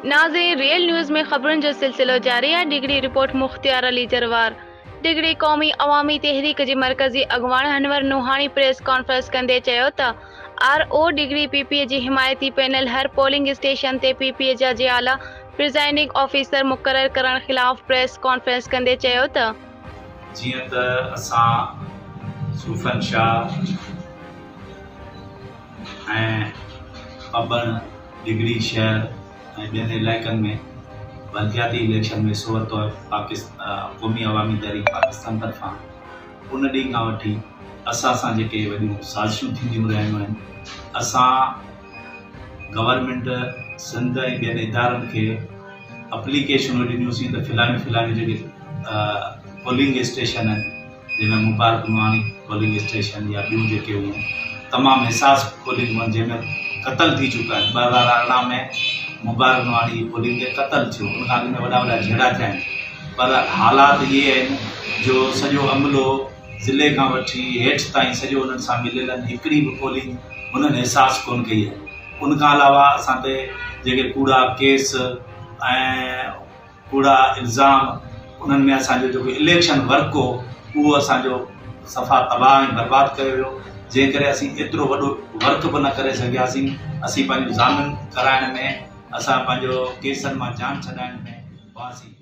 ناظرين real news ۾ خبرن جو سلسلو جاري آهي ڊگهڙي رپورٽ مختيار علي جروار ڊگهڙي قومي عوامي تحريڪ جي مرڪزي اڳواڻ انور نوحاڻي پريس ڪانفرنس ڪندي چيو ته آر او ڊگهڙي پي پي جي حمايتي پينل هر پولنگ اسٽيشن تي پي پي جا جيالا پرزائيڊنگ آفيسر مقرر ڪرڻ خلاف پريس ڪانفرنس ڪندي چيو ته. جيئن ته اسان صوفن شاهه ۽ پٻڻ ڊگهڙي شهر ۽ ٻين علائقن ۾ بلدياتي اليڪشن ۾ حصو ورتو آهي قومي عوامي تحريڪ پاڪستان طرفان ان ڏينهن کان وٺي اسان سان جيڪي وڏيون سازشون ٿينديون رهيون آهن اسان گورنمينٽ سنڌ ۽ ٻين ادارن کي اپليڪيشنون ڏنيونسين ته فلاڻيون فلاڻيون جيڪي پولنگ اسٽيشن آهن جنهن ۾ مبارڪ نوحاڻي پولنگ اسٽيشن يا ٻيون جيڪي هيون تمام حساس پولنگ هئن جنهن ۾ قتل ٿي چڪا آهن 2018 ۾ مبارڪ نوحاڻي جي پولنگ تي قتل ٿيو ان کان اڳ ۾ وڏا وڏا جهيڙا ٿيا آهن پر حالات اهي آهن جو سڄو عملو ضلعي کان وٺي هيٺ تائين سڄو انهن سان مليل آهن هڪڙي به پولنگ هنن حساس ڪونه ڪئي آهي ان کان علاوه اسان تي جيڪي ڪوڙا ڪيس ۽ ڪوڙا الزام انهن ۾ اسان جو جيڪو اليڪشن ورڪ هو اهو اسان جو صفا تباهه ۽ برباد ڪيو ويو جنهن ڪري اسين ايترو وڏو ورڪ به نه ڪري سگهياسين اسين پنهنجو ضامن ڪرائڻ ۾ اسان پنهنجو ڪيسن مان جان ڇڏائڻ ۾ هئاسين.